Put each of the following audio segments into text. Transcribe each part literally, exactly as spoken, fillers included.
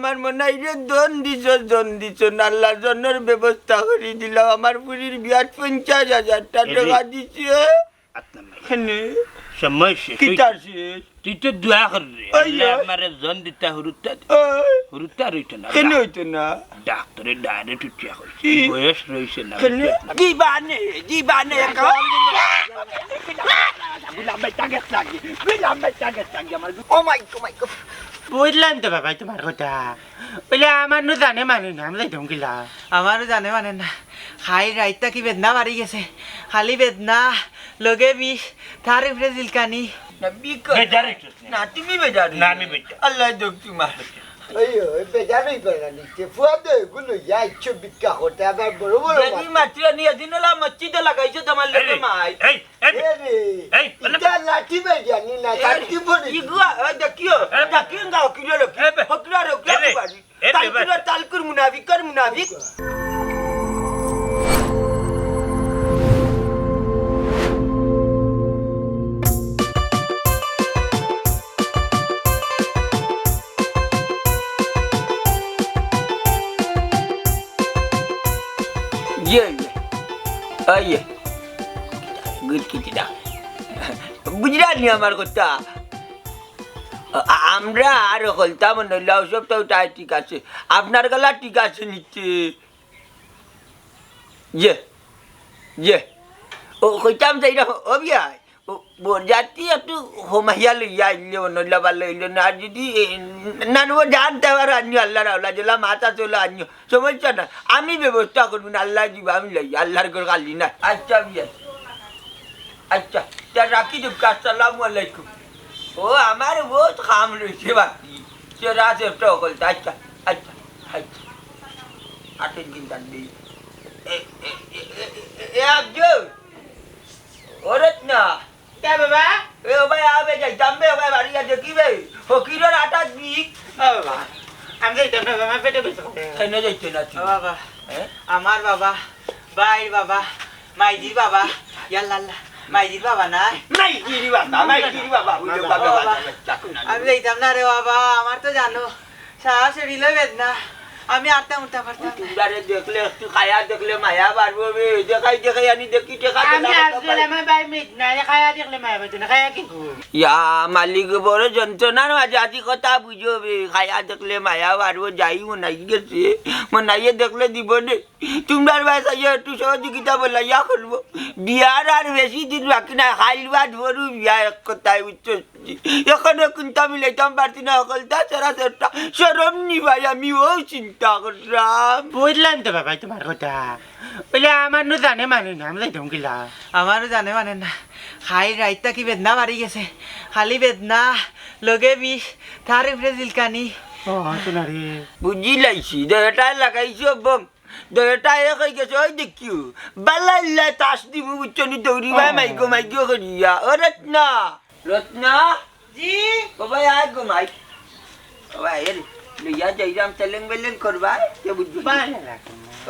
আমার মনাইরে জন দিছ, জন দিছ না, আল্লাহ জনর ব্যবস্থা করি দিলাম। আমার ফুরির বিয়াত পঞ্চাশ হাজার টা এরে। টেকা দিছে। আত নামাই। কেনে? সময় শেষ কিতা হইছে। শেষ? তুই তো দোয়া কর রে। ওই আল্লাহ রে। আমারে জন দিতা হুরুতা দে। ওই। হুরুতা রইতো না। কেনে হইতো না? ডাক্তারে direct উঠিয়া কইছে। কি? বয়স রইছে না, কেনে? উঠে না। দিবানে, দিবানে, কা- বুঝলাম ভাই, target লাগে। বুঝলাম ভাই, target লাগে আমার। Oh my, oh my God। বুঝলাম তো বাবা তোমার কথা। বলে আমার নু জানে মানে না, আমি যাইতাম কিলা। আমারও জানে মানে না। খাই রাইত থাকি বেদনা বাড়ি গেছে। খালি বেদনা, লগে বিষ, তার উপরে জিলকানি। না, বিষ বেজার হইছস না। না, তুমি বেজার না, হইছো। আমি বেজার। আল্লাহ দোক তোমার। ওই, ওই বেজার হইবে না নিতে। ফুয়া তো এগুলো যাইছো ভিক্ষা করতে, আবার বড় বড় বেটি মাত। মাতিও নি, এদিন ওলা মসজিদে লাগাইছো তোমার লগে এই, মাই। এই, এই, এ রে, এই, বলে ইটা লাঠি বেজানি না, এ, কাটি পড়ে। ইগুয়া, ওই দেখিও, এ, দেখিও গাও কিলো লোক। এ, বে-, হকলা রকলা এ, বে-, বাড়ি। এ, বে-, তালকুর, তালকুর মুনাফিক, কর মুনাফিক। ইয়ে, ইয়ে। ওই ইয়ে। গুড কিটি না। বুঝলা নি আমার কথা? আ-, আমরা আর হকলতা মনে অইলা, সব তো তাই ঠিক আছে। আপনার গলা ঠিক আছে নিতে। ইয়ে, ইয়ে। ও, কইতাম চাইলাম, ও বিয়াই, ও, বরযাত্রী একটু হমাইয়া লইয়া আইলে মনে অইলা ভালা অইলো না। আর যদি, এ, না, না, জানতে পারো, আনিও আল্লাহর আওলা, যেলা মাথা চলে আনিও, সমস্যা না। আমি ব্যবস্থা করবো না, আল্লাহ দিবা, আমি লই, আল্লাহর ঘর খালি না। আচ্ছা, বিয়াই। আচ্ছা, তে রাখি দেব, আসসালামু আলাইকুম। ও, আমার বহুত কাম রইছে বাকি। সে রাত একটা হকল, আচ্ছা, আচ্ছা, আচ্ছা। আটেন দিন তার দিন। এ, এ, এ, এ, এ, এ, আব্দুল। ও রত্না। কে বাবা? এ, ও ভাই, আবে যাইতাম বে, ও ভাই, বাড়ি যা দেখি বে। ফকিরর আটা দি। ও বাবা, আমি যাইতাম না, আমার পেটে ব্যথা করে। কেন যাইতে না তুই? ও বাবা, হ্যাঁ? আমার বাবা, ভাইর বাবা, মাইজির বাবা, ইয়াল্লা আল্লাহ, মাইজির বাবা না? মাইজির বাবা, মাইজির বাবা, বুঝো বাবা, বাবা, বাবা, বাবা, বাবা, বাবা, আমি যাইতাম না রে বাবা, আমার তো জানো, সারা শরীরে বেদনা, আমি আটতাম উঠতাম পারতাম না। তুমরারে দেখলে, একটু খায়া দেখলে মায়া বাড়বো বে, দেখাই দেখাই আনি দেখি, দেখা আমি দেনা আজ কথা গেলে পাই। আমার ভাই মিট নাই, খায়া দেখলে মায়া বাড়তো না, খায়া কি? ইয়া মালিক, বড় যন্ত্রণার মাঝে আছি, কথা বুঝো বে, খায়া দেখলে মায়া বাড়বো, যাই মনাই গেছে, মনাইয়ে দেখলে দিব নে। তুমরার বায় চাইয়া একটু সহযোগিতা বলাইয়া করবো। বিয়ার আর বেশি দিন বাকি নাই, খাইল বাদ বড় বিয়া এক কথায় উচ্চ। এখনো কিন্তু আমি লইতাম পারছি না, হকলতা সারা সাতটা। শরম নি ভাই, আমি ও চিন্তা করলাম। বুঝলাম তো বাবা তোমার কথা। বলে আমার নু জানে মানে না, আমি যাইতাম কিলা। আমারও জানে মানে না। খাই রাইত থাকি বেদনা বাড়ি গেছে। খালি বেদনা, লগে বিষ, তার উপরে জিলকানি। ও, শোনা রে। বুঝি লাইছি, দয়াটা লাগাইছো বম। দয়াটা এক হয়ে গেছে, ওই দেখিও। বালাইল্লা তাস দিমু, বুঝছো নি, দৌড়ি ভাই, ও। মাইগো, মাইগো করিয়া। ও রত্না। রত্না। জি। ও ভাই, আয় গো মাই। ও ভাই, এ রে, লইয়া যাইরাম, তেলেং বেলেং করবা, কে বুঝছো? বালা লাগছে না।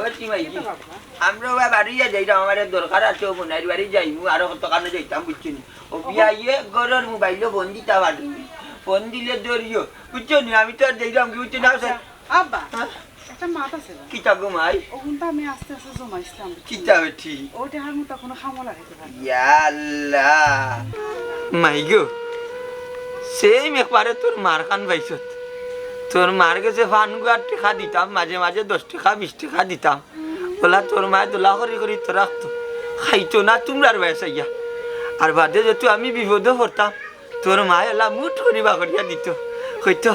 ও জি মাই জি। এটা বাবা। আমরা ও ভাই বাড়ি যা যাইরাম, আমার এক দরকার আছে, ও বোনাইর বাড়ি যাইমু, আরো কত কানে যাইতাম, বুঝছো নি? ও ও। বিয়াইয়ে ঘরর মোবাইলো ফোন দিতা পারি। ফোন দিলে ধরিও, বুঝছো নি? আমি তো আর যাইরাম কি, বুঝছো না? আচ্ছা, আব্বা, হ্যাঁ? একটা মাত আছে না? কিতা গো মাই? ওগুনটা আমি আস্তে আস্তে জমাইছিলাম, বুঝছো? কিতা বেটি? ওই টাকার মতো কোনো খামো লাগাইতে পারি। ইয়া আল্লাহ। মাই গো, সেই একবারে তোর মার খান পাইছত। তোর মার গেছে ফান গুয়ার টেকা দিতাম, মাঝে মাঝে দশ টেকা, বিশ টেকা দিতাম। ওলা তোর মায়ে দোলা করি করি তো রাখতো। খাইতো না তুমরার বায় চাইয়া। আর বাদে যেহেতু আমি বিপদে পড়তাম, তোর মায়ে এলা মুঠ করি বাগড়িয়া দিত, কইতো,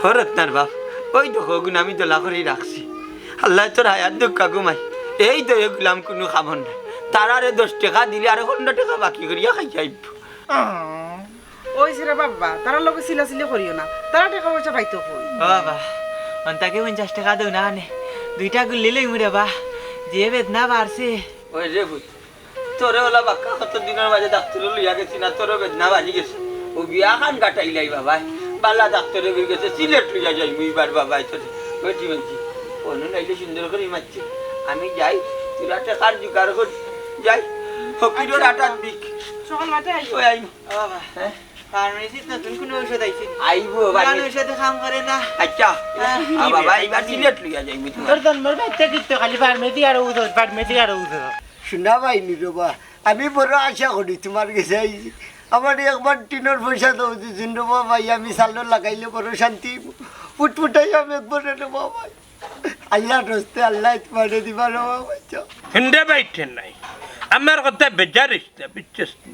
"ও রত্নার বাপ, ওই দেখো গুন আমি দোলা করি রাখছি। আল্লাহ তোর হায়াত দুঃখা ঘুমাই, এই দয়ে গুলাম কোনো খাবার নাই।" তারারে দশ টেকা দিলে আরো পনেরো টেকা বাকি করিয়া খাই যাইব। ওই সেরা বাবা, তারার লগে চিলাচিলি করিও না, তারা টেকা পয়সা পাইতো কই? ও বাবা, অন্তাকে পঞ্চাশ টেকা দেও না আনে, দুইটা গুল্লি লইমু রে বা, যে বেদনা বাড়ছে। ওই রে বুঝ, তোরে ওলা বাক্কা কত দিনর মাঝে ডাক্তারে লইয়া গেছি না, তোরও বেদনা বাড়ি গেছে। ও বিয়া খান কাটাইলাই বাবায়। বালা ডাক্তারে বই গেছে, সিলেট লইয়া যাইমু ইবার বাবায় তোরে। বেটি বেটি, অনু নাইলে সুন্দর করি মারছি। আমি যাই, তোরা টেকার জোগাড় কর। যাই, ফকিরর আটার দিক। সকাল মাঠে আইও। ওই আইমু। ও বাবা। হ্যাঁ? ফার্মেসিত নতুন কুনু ঔষধ আইছে নি? আইবো, পুরান ফার্মেসি। ঔষধে কাম করে না। আচ্ছা, হ্যাঁ। আ বাবা, এবার সিলেট লইয়া যাইবি তোমার। তোর জন্মর বাচ্চা কিন্তু খালি ফার্মেসি আর ঔষধ, ফার্মেসি আর ঔষধ। শুনা ভাই নীরবা, আমি বড় আশা করি তোমার গেছে আইছি। আমার একবার টিনর পয়সা দেও, দুই দিন রে বাবা, আমি সালো লাগাইলে বড় শান্তি। ফুটফুটাই আমি একবার রে বাবা। আল্লাহর রস্তে আল্লাহ তোমারে দিবা রে বাবা। হিন্দে বাইতে নাই। আমার কথা বেজার ইস্তা, বুঝছস নি?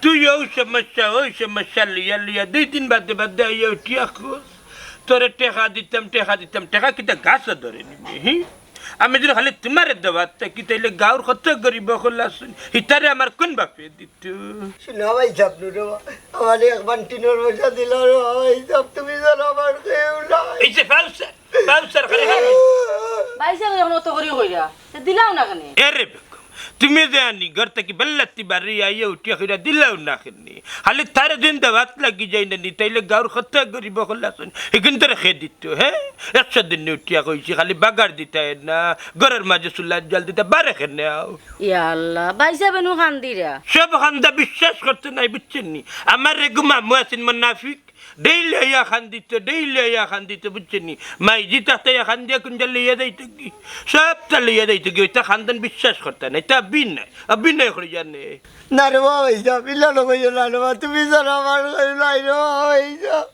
তুই অউ সমস্যা, অউ সমস্যা লইয়া লইয়া দুই দিন বাদে বাদে আইয়া উঠিয়া কস, তোরে টেকা দিতাম, টেকা দিতাম, টেকা কিতা গাছে ধরে নিবি, হি? আমি যদি খালি তোমারে দেওয়াত থাকি, তাইলে গাঁওর কত গরিব অকল আছইন, হিতারে আমার কুন বাপে দিত? শুনা ভাই সাব রে বাবা, আমারে একবার টিনর পয়সা দিলা রে বাবা, এই সব তুমি জানো আমার কেউ নাই। এই যে ফাউসার, ফাউসার খালি খালি। ভাই সাব, এখন অত করি কইরা, তে দিলাও না কেনে? এরে বেগম, তুমি যে আনি ঘর থাকি বেল্লাতি বাড়ি আইয়া উঠিয়া কইরা দিলাও না কেনে? খালি তারে দিন দেওয়াত লাগি যাই না নি, তাইলে গাঁওর কত গরিব অকল আছইন, হিগুনতরে কে দিত, হে? একশো দিন নি উঠিয়া কইছি, খালি বাগার দিতায় না, ঘরর মাঝে চুলার জাল দিতা, বারে কেনে আও? ইয়া আল্লাহ, ভাই সাব এনু কান্দিরা। সব কান্দা বিশ্বাস করতে নাই, বুঝছইন নি? আমার এগু মামু আছইন মুনাফিক, ডেইলি আইয়া কান্দিত, ডেইলি আইয়া কান্দিত, বুঝছইন নি? মাইজি থাকতে আইয়া কান্দিয়া কুনটা লইয়া যাইতগি, সবতা লইয়া যাইতগি, ওইটা কান্দন বিশ্বাস করতে নাই, ইটা অভিনয়, অভিনয় করি জানে। না রে বাবা, ভাই সাব, ইলা নু কইও না রে বাবা, তুমি ছাড়া আমার কেউ নাই রে বাবা, ভাই সাব।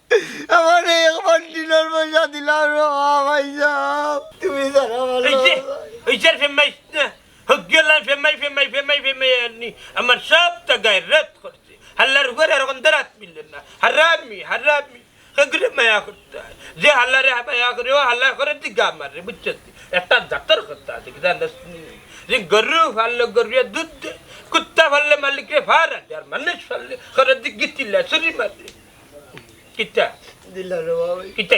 আমারে একবার টিনর পয়সা দিলা রে বাবা, ভাই সাব, তুমি ছাড়া আমার এই যে, কেউ নাই। ওই যে ফেমাইস না, হগিয়ালা ফেমাই, ফেমাই, ফেমাই, ফেমাই আনি আমার সবতা গায়রাত করছে। হাল্লার ঘরে আর অখন দরাত মিললে না। হারামি, হারামি। কেগুরে মায়া করতা? যে হাল্লারে মায়া করে, ও হাল্লা করে দি গা মারে, বুঝছস নি? একটা জাতর কথা আছে, কি জানোস নি? যে গরু পাললে গরুয়ে দুধ দে, কুত্তা পাললে মালিকরে ফারা দে, আর মানুষ পাললে করে দি গিতিলা, ছুরি মারে। কিতা? দিলা রে বাবা। কিতা?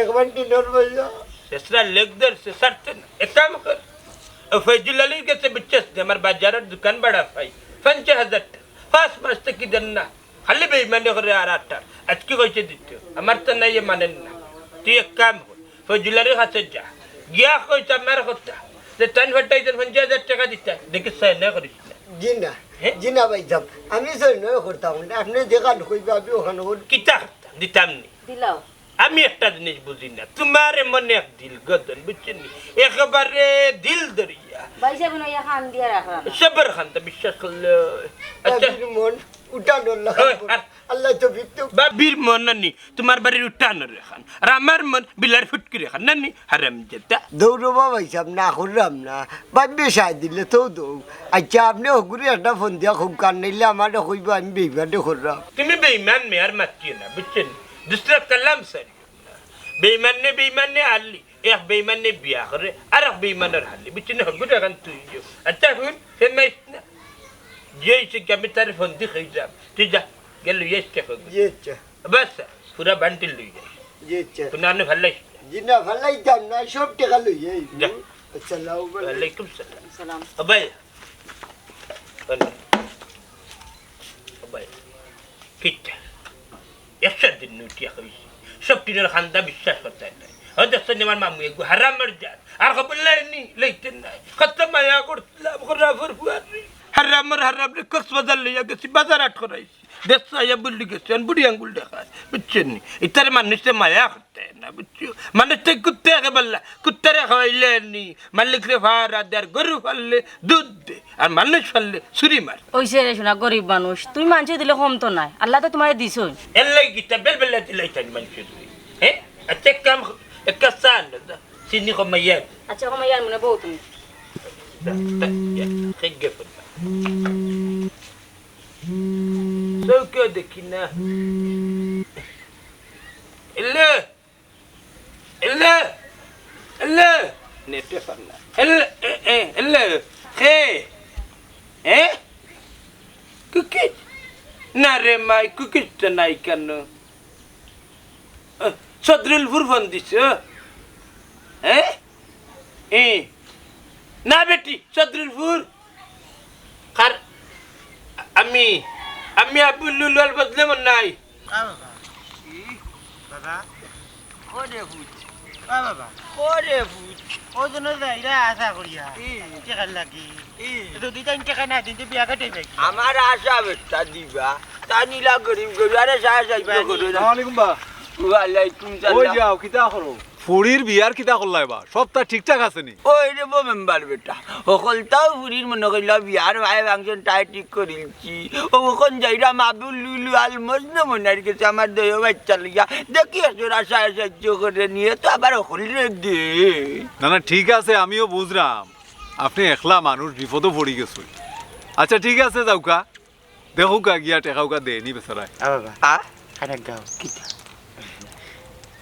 একবার টিনর পয়সা। শেষরা লেগ ধরছে, ছাড়তে না। এক কাম কর। ও ফয়জুল আলীর গেছে বুঝছস নি, আমার বাজারর দোকান ভাড়া পাই। পঞ্চাশ হাজার টেকা। পাঁচ মাস থাকি দেন না। খালি বেইমানি করে আর আটার। আজকে কইছে দিত। আমার তো নাই, এ মানের না। তুই এক কাম কর। ফয়জুল আলীর কাছে যা। গিয়া কইছ আমার কথা। যে তাইন ফাটাইছইন পঞ্চাশ হাজার টেকা দিতা। দেখি সয় না করিস না। জি না। হে? জি না ভাই সাব। আমি সয় না করতাম না। আপনে যেখান কইবা আমি ওখান করি। কিতা করতাম? দিতাম নি। দিলাও। আমি একটা জিনিস বুঝি না, তুমার এমন এক দিল গদন, বুঝছো নি? একেবারে দিল দরিয়া। ভাই সাব, নইয়া খান দিয়া রাখলাম। সবর খান তো বিশ্বাস করলে। আচ্ছা। বাবির মন উঠানোর লাগা। ওই, আর আল্লাহ তো ভিতু। বাবির মন নানি, তুমার বাড়ির উঠানোর খান। আর আমার মন বিলার ফুটকিরি খান। নানি, হারামজাদা। দৌড়ো বাবা, হিসাব না করলাম না। বাবিয়ে সায় দিলে তো দৌ। আচ্ছা, আপনে হগুরে একটা ফোন দিয়া খুব কান নিলে আমারে কইবা, আমি বেইমানি করলাম। তুমি বেইমান মেয়ার মাতিও না, বুঝছো নি? দুসরা কালাম সারি। বেইমানে বেইমানে আলি, এক বেইমানে বিয়া করে, আর এক বেইমানর হালি। বুঝছো নি? হগুরে খান তুই দিও। আচ্ছা, হুন, ফেমাইস না। যে ইসে কি আমি তার ফোন দি খাই যাম। তুই যা, গেল ইয়েস কে হগুরে। জি আচ্ছা। বাস, পুরা বান্ডিল লই যাই। জি আচ্ছা। কোনো আনে ভাল্লাইস না। জি না, ভাল্লাইতাম না, সব টেকা লই যাই। যা। আসসালামু আলাইকুম। ওয়ালাইকুম সালাম। সালাম। ও ভাই। ও ভাই। কিতা? একশো দিন নুটিয়া কইছি। সব টিনের খান্দা বিশ্বাস করতে নাই। ও দেখছেন আমার মামু এগু হারামর জাত। আর খবর লাইনি, লইতে নাই। কত মায়া করছিলাম, খরাফর ফুয়ারি। হারামর হারাম রে, কক্সবাজার লইয়া গেছি, বাজার হাট করাইছি। দেশো আইয়া বুল্লি গেছে, এখন বুড়ি আঙ্গুল দেখায়, বুঝছো নি? ইতারে মানুষে মায়া করতে না, বুঝছো? মানুষ তো কুত্তা একেবাল্লা, কুত্তারে খাওয়াইলে নি, মালিকরে ফারা দে, আর গরু পাললে দুধ দে, আর মানুষ পাললে ছুরি মার। ওইছে রে সোনা, গরিব মানুষ, তুমি মানষে দিলে কম তো নাই, আল্লায় তো তুমারে দিছইন। এর লাগি কিতা বেলবেলা দিলাইতাম মানষে তুই, হে? আচ্ছা, এক কাম, এক কাজ চা আন না, যা। চিনি কমাইয়া দে। আচ্ছা, কমাইয়া আন মনে বউ তুমি। যা, যা, যা, খেয়ে গেছে। চোখেও দেখি না। এলে, এলে, এলে। নেটে পার না। এলে, এ, এ, এলে। হে? এ? কুকিজ? না রে মাই, কুকিজ তো নাই কেন? আহ, সদরুলপুর ফোন দিছে। হে? এ। না বেটি, সদরুলপুর। কার, আমি, আমি আবুল লুলুয়াল বদলে মন নাই। আ বাবা। কি? বাবা। ও রে পুত। আ বাবা। ও রে পুত। ও জন্য যাইরা আশা করিয়া। ই। টেকার লাগি। ই। যদি তাই টেকা না দিন, তে বিয়া কাটাই ভাই। আমার আশা বেটা দিবা। তা নিলা গরিব গরিব, আরে সাহায্য করো না। আসসালামু আলাইকুম বা। ওয়ালাইকুম ওই সালাম। যাও, কিতা করো? ফুড়ির বিয়ার কিতা করলায় বা? সবতা ঠিকঠাক আছে নি? ওই রে বো মেম্বার বেটা, হকলতাউ ফুড়ির মনো করিলা বিয়ার ভাই ফাংশন তাই ঠিক করিলছি। ও অখন যাইরাম আবুল লুলু আল মজনু মনার গেছে আমার দয় বাইচ্চা লইয়া। দেখি একজরা সাহায্য করে নিয়ে তো আবার হকলরে দে। না, না, ঠিক আছে, আমিও বুঝরাম। আপনে একলা মানুষ বিপদো পড়ি গেছইন। আচ্ছা, ঠিক আছে, যাউক্কা। দেখউক্কা গিয়া টেকাউক্কা দেয়নি বেচারায়। আ বাবা। আ? আরে গাও, কিতা?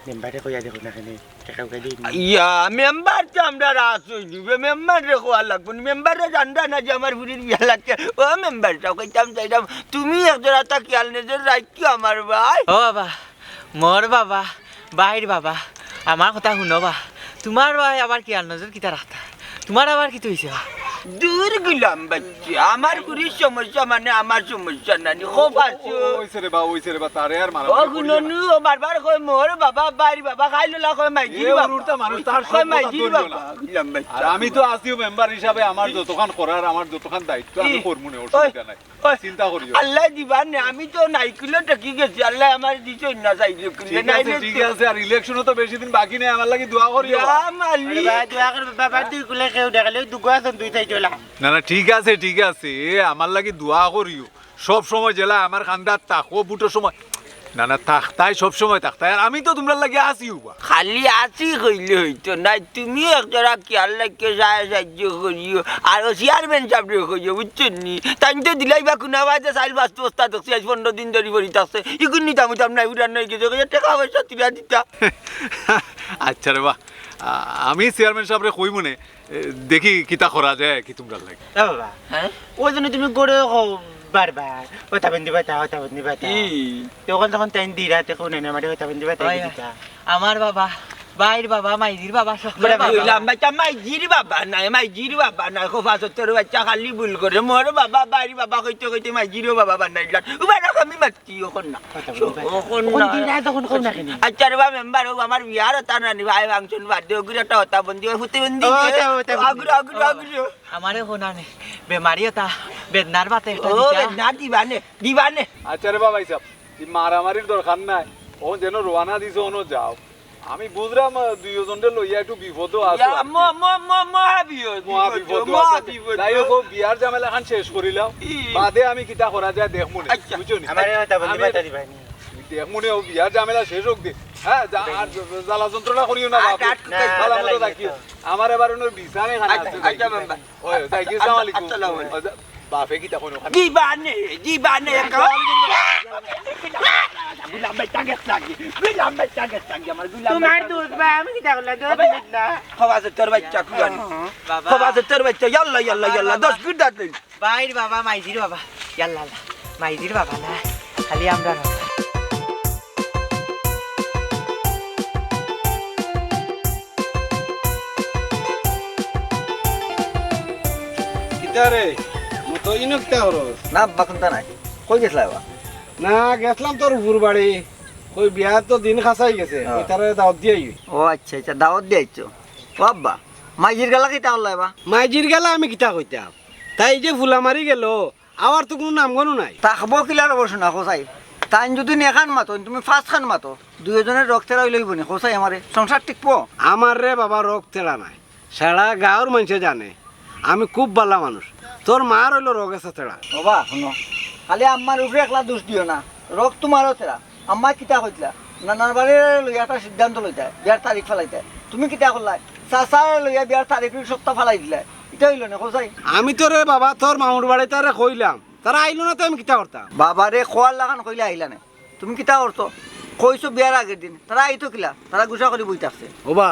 মেম্বারে কইয়া দেখো না কেনে, টেকাউক্কা দেয়নি। ইয়া, মেম্বার তো আমরার আছইন নি, মেম্বাররে কওয়া লাগবো নি, মেম্বারে জানরা না যে আমার ফুড়ির বিয়া লাগছে। ও মেম্বার সাব, কইতাম চাইরাম, তুমি একজরা তা খিয়াল নজর রাখিও আমার ভাই। ও বাবা, মোর বাবা, ভাইর বাবা, আমার কথা হুনো বা। তুমার ভাই আবার খিয়াল নজর কিতা রাখতা? তুমার আবার কিতা অইছে বা? দূর গুলাম বাইচ্চা, আমার ফুড়ির সমস্যা মানে আমার সমস্যা নানি, খোপ আছে। অইছে রে বা, অইছে রে বা, তারে আর মারামারি করিও না। হুননু, ও বারবার কয় মোর বাবা, ভাইর বাবা, খাইললা কয় মাইজির বাবা। উড়ুরতা মানুষ, তার সব কথা মাইজির বাবা। গুলাম বাইচ্চা। আর আমি তো আছিউ মেম্বার হিসাবে, আমার যতখান করার, আমার যতখান দায়িত্ব আমি করমু নে, অসুবিধা নাই। ওই, চিন্তা করিও না। আল্লায় দিবা নে, আমি তো নাইকুলে ঠকি গেছি, আল্লায় আমার দিছইন না, চাইলে কুলে ঠিক আছে, ঠিক আছে, আর ইলেকশনও তো বেশি দিন বাকি নাই, আমার লাগি দোয়া করিও। ইয়া মালিক। আরে ভাই, দোয়া করবে, বাবা, দুই কুলে কেউ দেখালে, ওই দুগো আছইন, দুই চাই চলা। না, না, ঠিক আছে, ঠিক আছে, এ, আমার লাগি দোয়া করিও। সব সময় যেলা আমার কান্দাত থাকো, বুটোর সময়। না, না, থাকতায়, সব সময় থাকতায়। আর আমি তো তুমরার লাগি আছিউ বা। খালি আছি কইলে অইতো নায়, তুমি একজরা খিয়াল রাখিও, সাহায্য করিও। আর ও চেয়ারম্যান সাবরে কইও, বুঝছইন নি? তাইন তো দিলাইবা কুনা বাদে চাইল পাঁচ বস্তা দেখছি, আইজ পনরো দিন ধরি ভরি থাকছে। ইগুন নিতাম অইতাম নায়, উড়ান অই গেছে, কইয়া টেকা পয়সা তুলিয়া দিতা। আচ্ছা রে বা, আ-, আমি চেয়ারম্যান সাবরে কইমু নে। এ, দেখি কিতা করা যায় কি তুমরার লাগি। এ বাবা, হ্যাঁ? ওই জন্য তুমি গড়ে কও বারবার, "ওটা বেন্দি বাতা, ওটা বেন্দি বাতা।" ই। তো ওখান তখন তাইন দিরা, তে কোন এনে মাঠে ওটা বেন্দি বাতা ওই, দিতা। আমার বাবা, ভাইর বাবা, মাইজির বাবা, সকলের বাবা। গুলাম বাইচ্চা, মাইজির বাবা নায়, মাইজির বাবা নায়, খোফা সত্তর বাইচ্চা খালি ভুল করে। মোর বাবা, ভাইর বাবা কইতে কইতে মাইজিরও বাবা বানাইলা। উবারক আমি মাত কি অখন না? কথা বলি ভাই। অখন অখন না। দিন রাত অখন কও না কেনে? আচ্ছা রে বা মেম্বার, ও আমার বিয়ার অতা নানি ভাই ফাংশন বাদ দে, অগুরে একটা অতা বন্দি, অই ফুতে বন্দি। ও, অতা, অতা বন্দি। অগুরে, অগুরে, অগুরে। আমারে কও না নে, বেমারি অতা, বেদনার বাতে একটা ও, দিতা। বেদনা দিবা নে, দিবা নে। আচ্ছা রে বা ভাইসাব, ই মারামারির দরকার নাই। অখন যেন রওয়ানা দিছো, অনো যাও। আমি বুঝরাম, আহ, দুইওজনরে লইয়া একটু বিপদো আছো ইয়া, আর কি। ম-, ম-, ম-, মহা বিপদ, মহা বিপদ, বিপদ মহা আছে। বিপদ। যাই হোক, ও বিয়ার ঝামেলা খান শেষ করিলাও। ই। বাদে আমি কিতা করা যায় দেখমু নে, আচ্ছা। বুঝছো নি? আমারে অতা বন্দি আমি বাতা দিবা নি। দেখমু নে, ও বিয়ার ঝামেলা শেষ হোক দে। হ্যাঁ, যা-, আর জ্বালা যন্ত্রণা করিও না, আর বাপু। কাট কুটাই ভালা মতো না, থাকিও। আমার এবার অনো বিচারে খানা আচ্ছা, আছে, আচ্ছা, দেখি। মেম্বার। ওই, যাই কি, আসসালামু আলাইকুম। আসসালামু আলাইকুম। ওই, যা-, বাপে কিতা কইন ওখানে? দিবানে, দিবানে, গুলাম বাইচ্চা গেছ লাগি, গুলাম বাইচ্চা গেছ লাগি, আমার গুলাম তুমার বাইচ্চা। দুধ বা আমি কিতা করলা, দুধ আবে, দিত না। খবাজে তোর বাইচ্চা, কুলানি। বাবা। খবাজে তোর বাইচ্চা, ইয়াল্লা, ইয়াল্লা, ইয়াল্লা, দশ গুণ দাঁত নেই। ভাইর বাবা, মাইজির বাবা। ইয়াল্লা, আল্লাহ। মাইজির বাবা না, খালি আমরা না। কিতা রে? মতো ইনো কিতা করস? না, আব্বা, কুন্তা নাই। কই গেছলা এবা? না, গেছলাম তোর ফুফুর বাড়ি। কই বিয়ার তো দিন খাসাই গেছে। হ্যাঁ। কই তারে দাওয়াত দিয়া আই। ও আচ্ছা, আচ্ছা, দাওয়াত দিয়া আইছো। ও আব্বা, মাইজির গেলা কিতা করলা এবা? মাইজির গেলা আমি কিতা কইতাম? তাই যে ফুলা মারি গেল, আবার তো কুনু নামগন্ধ নাই। থাকবো কিলা রে বা হুনো, কও চাই। তাইন যুদি এখান মাতইন, তুমি পাঁচখান মাতো। দুইওজনর রগ তেরা অইলে অইবো নি, কও চাই আমারে? সংসার টিকবো? আমার রে বাবা রগ তেরা নাই। সারা গাঁওর মানষে জানে, আমি খুব ভালা মানুষ। তোর মার অইলো রগ এসা তেরা। ও বা, হুনো। খালি আম্মার উপরে একলা দুষ দিও না। রগ তুমারও তেরা। আম্মায় কিতা কইতলা? নানার বাড়িরে লইয়া একটা সিদ্ধান্ত লইতায়, বিয়ার তারিখ ফালাইতায়। তুমি কিতা করলায়? চাচারে লইয়া বিয়ার তারিখ সপ্তাহ ফালাই দিলায়। ইটা অইলো নি, কও চাই? আমি তো রে বাবা তোর মামুর বাড়ি তারে কইলাম, তারা আইলো না তে আমি কিতা করতাম? বাবারে কওয়ার লাখান কইলে আইলা নায়। তুমি কিতা করতো? কইছো বিয়ার আগের দিন। তারা আইতো কিলা? তারা গুছা করি বই থাকছে। ও বা,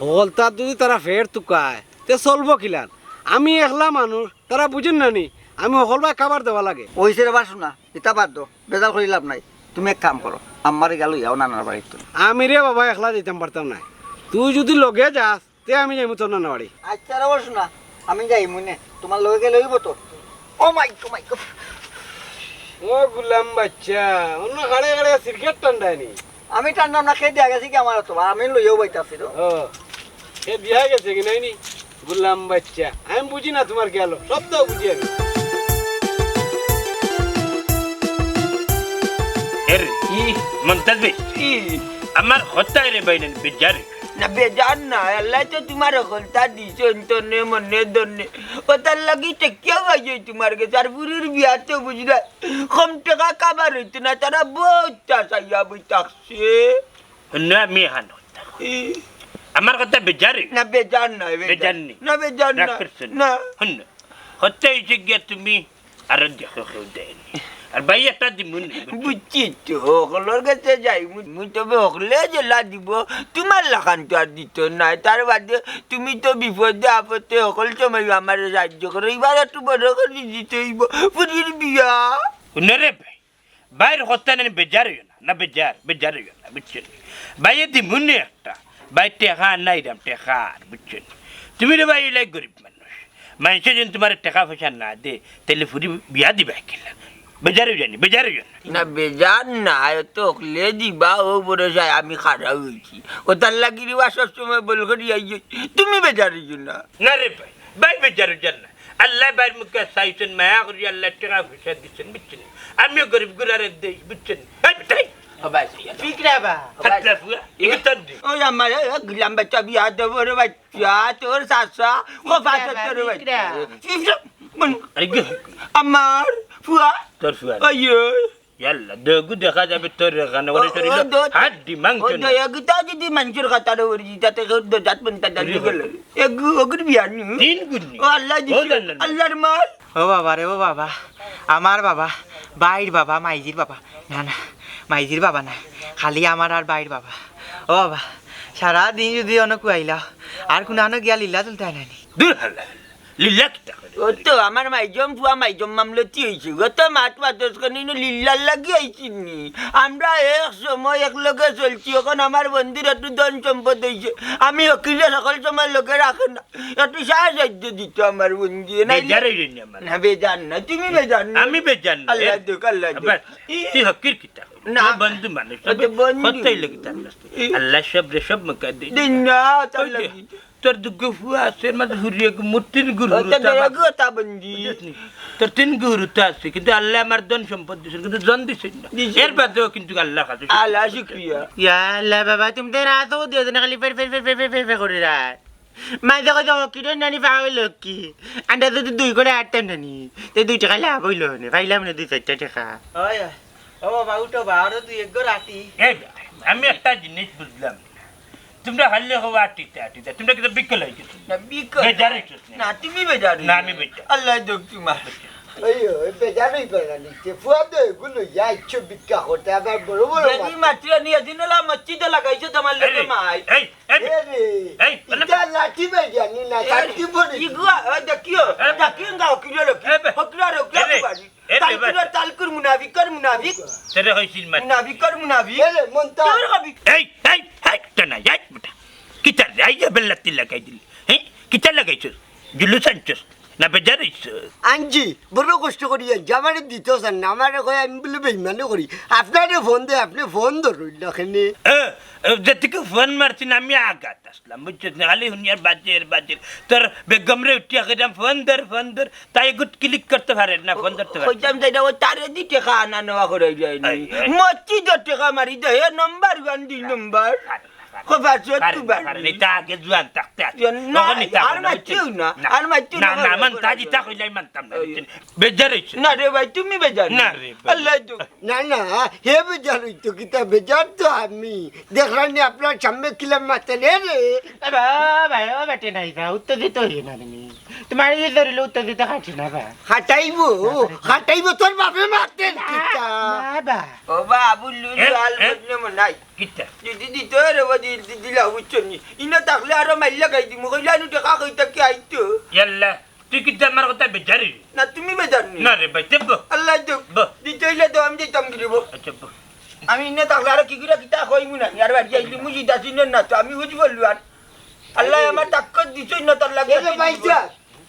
হকলতার যুদি তারা ফের তুকায়, তে চলবো কিলান? আমি একলা মানুষ, তারা বুঝইন না নি? আমি হকলবায় খাবার দেওয়া লাগে। অইছে রে বা হুনো, ইতা বাদ দেও। বেজার করি লাভ নাই। তুমি এক কাম করো, আম্মারে গিয়া লইয়া আও নানার বাড়িত। আমি রে বাবা একলা যাইতাম পারতাম নায়। তুই যুদি লগে যাস, তে আমি যাইমু তোর নানার বাড়ি। আচ্ছা রে বা হুনো, আমি যাইমু নে। তুমার লগে গেলে অইবো তো? ও মাই গড, মাই গড। ও গুলাম বাইচ্চা, অনো খাড়ে খাড়ে সিগারেট টানরায় নি? আমি টানরাম না, কে দিয়া গেছে কি আমার তো, আমি লইয়াউ বাইতাছি তো। ও, কে দিয়া গেছে কি নাই নি? গুলাম বাইচ্চা, আমি বুঝি না তুমার খেয়াল, সব তো বুঝি আমি। এরে, ই, মন্তাজ ভাই, ই। আমার কথায় রে ভাই, না বেজার। না বেজার না, আল্লায় তো তুমার হকলতা দিছইন তনে মনে ধনে। অতার লাগি টেকিয়াও আইছে তুমার গেছে। আর ফুরির বিয়াত বুঝরায়, কম টেকা কাবার অইতো না, তারা বউত চাইয়া বই থাকছে। হুনো, আমি এখান কথা কই। ই। আমার কথা বেজার? না বেজার না, বেজার। বেজার নি? না বেজার না। রাগ করছো নি? না। হুনো, কথা অইছে গিয়া তুমি আরো দেখো কেউ দেয়নি। আর ভাই একটা দিমু নি, বুঝছো? বুঝছি তো, হকলর গেছে যাই, মু-, মুই তবে হকলে যেলা দিবো, তুমার লাখান তো আর দিতো নায়। তার বাদে তুমি তো বিপদে আপদে হকল সময় আমারে সাহায্য করো, ইবার একটু বড় করি দিতে অইবো, ফুরির বিয়া। হুনো রে ভাই, ভাইর কথা নানি বেজার অইও না, না বেজার, বেজার অইও না, বুঝছো নি? ভাইয়ে দিমু নি একটা, ভাই টেকা নাইরাম, টেকা আর, বুঝছো নি? তুমি রে ভাই, ইলাই গরিব মানুষ, মাইনষে যদি তুমারে টেকা পয়সা না দে, তাইলে ফুরি বিয়া দিবায় কিলা? বেজার অইও নি, বেজার অইও না। না বেজার না, অত হকলে দিবা, অউ ভরসায় আমি খাড়া অইছি। অতার লাগি রে বা সব সময় বল করি আইছি, তুমি বেজার অইও না। না রে ভাই, ভাই বেজার অইও না। আল্লায় ভাইর মুখে চাইছইন, মায়া করি আল্লায় টেকা পয়সা দিছইন, বুঝছো নি? আমিও গরিব গুরারে দেই, বুঝছো নি? এই বেটা, এই। ও ভাই, ঠিক আছে। ঠিক রে বা। ফাতলা ফুয়া, এ? ইগু তোর নি। ওই আমার, এ, গুলাম বেটা বিয়া দেবো রে ভাই। যা তোর চাচা, ও ঠিক রে বাচ্চা বা, তোর ভাই। ঠিক রে। আরে কি? আমার ফুয়া। তোর ফুয়া। ওই, ওই। ইয়াল্লা, দেগু দেখা যাবে তোর এখানে, ওরে ও, শরীরে ও, দো-, হাড্ডি মাংস ও, নাই। দো-, এগু তো যদি মাংসর কথা রে ওরে, তাতে কেউ দো-, জাত মন তার জানি আরে গেল। এগু, ওগুর বিয়া নি। তিন গুণ নি। ও আল্লাহ ও দিছে, আল্লাহ, আল্লাহ। আল্লাহর মাল। ও বাবা রে, ও বাবা, আমার বাবা, ভাইর বাবা, মাইজির বাবা, না, না, মাইজির বাবা না, খালি আমার আর ভাইর বাবা। ও বাবা, সারা দিন যদি অনো কুয়াইলাও, আর কুনানো গিয়া লীলা তুলতায় নানি। দূর হালা, লীলা কিতা করে? ও তো আমার মাইজম ফুয়া মাইজম মামলতি অইছে। গত মাত মাতস কেনে ইনো লিল্লার লাগি আইছি নি। আমরা এক সময় এক লগে চলছি, অখন আমার বন্ধুর একটু ধন সম্পদ অইছে। আমি হকিলে সকল সময় লগে রাখে না, একটু সাহায্য দিত আমার বন্ধু। নাইলে বেজার অইলে নি আমার। না, বেজার না, তুমি বেজার না। আমি বেজার না। আল্লাহ এ, দুঃখ, আল্লাহ দুঃখ। আবার তুই হকির কিতা? না। তুই বন্ধু মানুষ, ও তো বন্ধু। কতই লাগি তার কাছে। ই। আল্লাহ সব রে সব মুখা দিন। দিন না, তার ওই যে, লাগি। তোর দুগু ফুয়া আছে, এর মাঝে হুরি এক মোট তিন গুরু ও তো হুরুতা বাপ। বেগু তা বন্দি। বুঝছস নি? তোর তিন গুরু হুরুতা আছে, কিন্তু আল্লাহ আমার ধন সম্পদ দিছইন, কিন্তু জন দিছইন না। দিছইন এর না। বাদেও কিন্তু আল্লাহ কাছে আল্লাহ শুকরিয়া। ইয়া আল্লাহ বাবা, তুমি তো রাতও দিও না, খালি ফের ফের ফের ফের ফের ফের ফের করে রাত। মাঝে কথা কিরে নানি পাওয়া লক্ষ্মী। আন্ডা যদি দুই করে আটতাম নানি, তে দুই টেকা লাভ অইলো নে, পাইলাম না দুই চাইরটা টেকা। ওই, ও বাবা, উঠো বা, আরো দুই এক গো রাতি। এই, আমি একটা জিনিস বুঝলাম না। তোমরা খালি হওয়া আটিতে আটিতে, তোমরা কিন্তু বিকল অইছো। না, বিকল। বেজার অইছো না। না, তুমি বেজার না, অইছো। আমি বেজার। আল্লাহ দোক তোমার। এই, ওই বেজার অইবে না নিতে। ফুয়া তো এগুলো যাইছো ভিক্ষা করতে, আবার বড় বড় যদি মাত। মাতলে নিয়ে দিন হলা মসজিদে লাগাইছো তোমার লগে এই, মাই। এই, এই, এ রে, এই, বলে ইটা লাঠি বেজানি না, এ, কাটি পড়ে। ইগুয়া, ওই দেখিও, এ, দেখিও গাও কিলো লোক। এ, বে-, হকলা রে, হকলা এ, রে। বাড়ি। এ রে, তালকুর, তালকুর মুনাফিক কর মুনাফিক। তেরে হইছিল মাত। মুনাফিক কর মুনাফিক। এ রে, মন্তা। তোর হবি। এই, এই, এই, তো না, এই, বেটা। কিতা রে, এই যে বেল্লাতি লাগাই দিল। হ্যাঁ? কিতা লাগাইছস? জুলুস আনছস? না বেজার অইছস? আনছি, বড় কষ্ট করি আনছি। আমারে দিত চান না, আমারে কয় আমি বলে বেইমানি করি। আপনারে ফোন দে, আপনে ফোন ধরইন না কেনে। এ, এ, যেতিকে ফোন মারছি না, আমি আঘাত আসলাম, বুঝছস না? খালি হুনিয়ার বাজের, বাজের। তোর বেগমরে উঠিয়া কইলাম, "ফোন ধর, ফোন ধর।" তাই গুট ক্লিক করতে পারে না, ফোন ধরতে পারে না। কইতাম যে এটা ও তারে দি টেকা আনা নেওয়া করে যায় নি। এই, এই। মসজিদর টেকা মারি দে, হে নম্বর ওয়ান, দুই নম্বর। পারে না, পারে না। খোপা চোদ পারে না, তুই পারে না, পারে না। এটা আগে জুয়ান থাকতে আছে। না, ওখানে থাকতে আর না, মাতিও বুঝছস? না, না। আর মাতিও না, না, না, আমার মানতা পারে যেটা না। কইলাই মানতাম না, এই। বুঝছস? বেজার অইছে। না রে ভাই, তুমি বেজার না না। রে ভাই। আল্লাহ তো না, না, হে বেজার অইতো কিতা, বেজার তো আমি। দেখলাম নি আপনার সামনে কিলাম মাতেন, এ রে। এ বা-, ভাই, ও বেটে নাই বা, উত্তেজিত হইও না তুমি। তোমার এই ধরিলে উত্তেজিত খাটি না বা। খাটাইবো, খাটাইবো, তোর বাপে মাতেন না, কিতা? না বা। ও বা, আবুল লুলু এ, আল এ, বদলে মনাই। কিতা? যদি দিত রে, ও দি-, দি-, দিলা, বুঝছো নি? ইনো থাকলে আরো মাইল লাগাই দিমু, কইলা নু টেকা কইতা কি আইতো? ইয়াল্লা। তুই কিন্তু আমার কথা বেজার অইলি। না, তুমি বেজার নি। না রে ভাই, তে বো। আল্লাহ দেখ। বো। দিতে অইলে তো আমি দিতাম কি রে বো। আচ্ছা, বো। আমি ইনো থাকলে আরো কি করে কিতা কইমু না, আর বাড়ি আইলি মুজি দাসি না, না তো আমি বুঝি বললু আর। আল্লাহ আমার তাক্কত দিছই না, তার লাগে এ রে ভাই যা,